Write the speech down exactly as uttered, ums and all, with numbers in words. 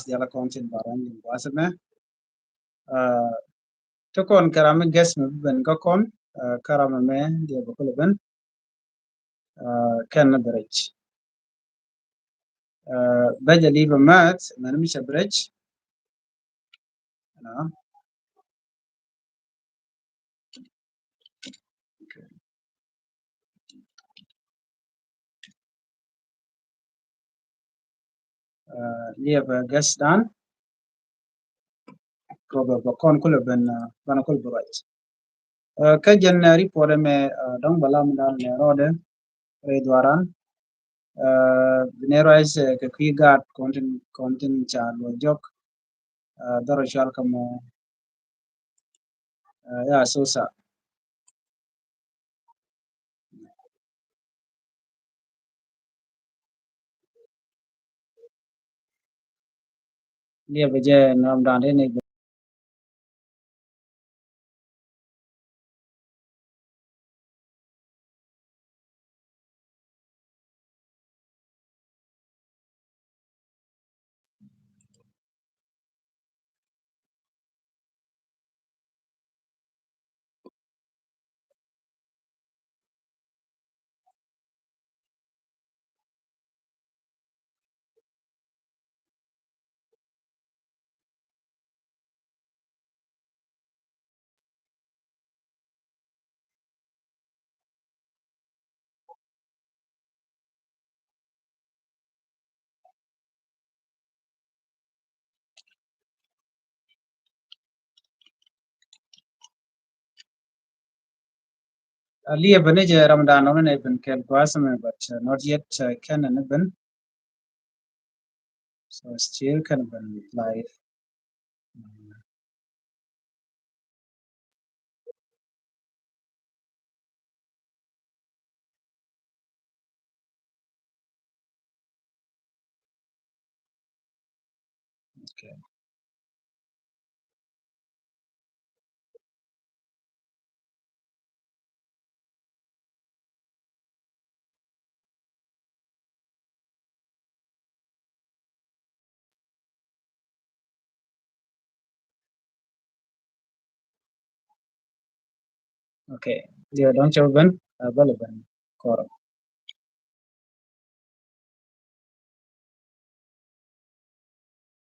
dial kɔn tin ba rɔny liŋ gua̱a̱th ɛmɛ. Aa, ti kɔn kɛ ram mi guest mi bi ben kä kɔn, aa, kä ram ɛmɛ diɛ bɛ kulɛ ben. Aa, kɛn ni bi rɛc. Aa, bɛ jɛ li̱i̱ bɛ mɛth mɛn mi cɛ bi rɛc. Ɛnɔ. Aa, liɛpɛ guest dan. Kɛ bɛ bɛ kɔn kulɛ ben, aa, banɛ kulɛ bi ruac. Aa, kä jɛn, aa, report ɛmɛ, aa, dɔ̱ŋ bɛ lam dan nɛ rɔɔdɛ rɛy dhuaran. Aa, bi nɛ ruac, aa, kɛ kui̱ gaat kɔn tin, kɔn tin ca luɔ jɔk. Aa, dhɔrɔ cual kä mɔ, aa, ya Sosa. Liɛpɛ jɛ nam dan dee ni. A liɛ beni jɛ Ramadan nɔni ni ben kɛl gua̱a̱th ɛmɛ, but, uh, not yet, uh, kɛn ni ben. So still kɛn ben live. Okay. Okay. Diɛ dɔ̱ŋ cɛ ben, a bä lɛ ben kɔrɔ.